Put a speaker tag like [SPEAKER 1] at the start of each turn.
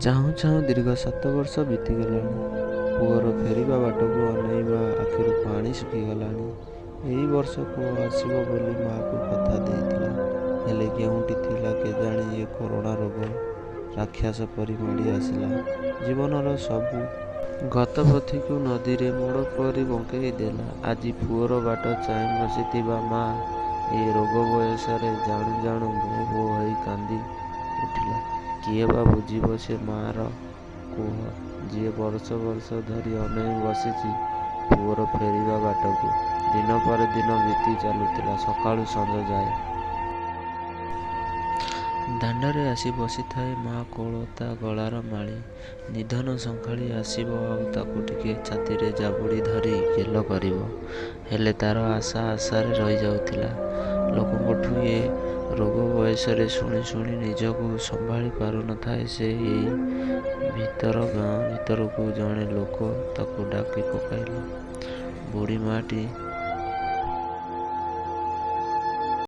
[SPEAKER 1] ଚାହୁଁ ଚାହୁଁ ଦୀର୍ଘ 7 ବର୍ଷ ବିତିଗଲାଣି। ପୁଅର ଫେରିବା ବାଟକୁ ଅନେଇ ମା ଆଖିରୁ ପାଣି ଶୁଖିଗଲାଣି। ଏଇ ବର୍ଷ ପୁଅ ଆସିବ ବୋଲି ମା'କୁ କଥା ଦେଇଥିଲା। ହେଲେ କେଉଁଠି ଥିଲା କେଜାଣି, ଏ କରୋନା ରୋଗ ରାକ୍ଷସ ପରି ମାଡ଼ି ଆସିଲା। ଜୀବନର ସବୁ ଗତିପଥକୁ ନଦୀର ମୋଡ଼ ପରି ବଙ୍କେଇ ଦେଲା। ଆଜି ପୁଅର ବାଟ ଚାହିଁ ବସିଥିବା ମା' ଏଇ ରୋଗ ବୟସରେ ଜାଣୁ ଜାଣୁ ଭୋ ଭୋ ହୋଇ କାନ୍ଦି ଉଠିଲା। କିଏ ବା ବୁଝିବ ସେ ମା'ର କୋହ, ଯିଏ ବର୍ଷ ବର୍ଷ ଧରି ଅନେଇ ବସିଛି ପୁଅର ଫେରିବା ବାଟକୁ। ଦିନ ପରେ ଦିନ ବିତି ଚାଲୁଥିଲା। ସକାଳୁ ସଞ୍ଜ ଯାଏ। ଦାଣ୍ଡରେ ଆସି ବସିଥାଏ ମା' କୋଳ, ତା' ଗଳାର ମାଳି। ନିଧନ ସଙ୍ଖାଳି ଆସିବ ଆଉ ତାକୁ ଟିକେ ଛାତିରେ ଜାବୁଡ଼ି ଧରି ଗେଲ କରିବ। ହେଲେ ତା'ର ଆଶା ଆଶାରେ ରହିଯାଉଥିଲା। ଲୋକଙ୍କଠୁ ଏ ରୋଗ ବିଷୟରେ ଶୁଣି ଶୁଣି ନିଜକୁ ସମ୍ଭାଳି ପାରୁନଥାଏ ସେ। ଏଇ ଭିତରେ ଗାଁ ଭିତରକୁ ଜଣେ ଲୋକ ତାକୁ ଡାକି ପକାଇଲା। ବୁଢ଼ୀ ମା'ଟି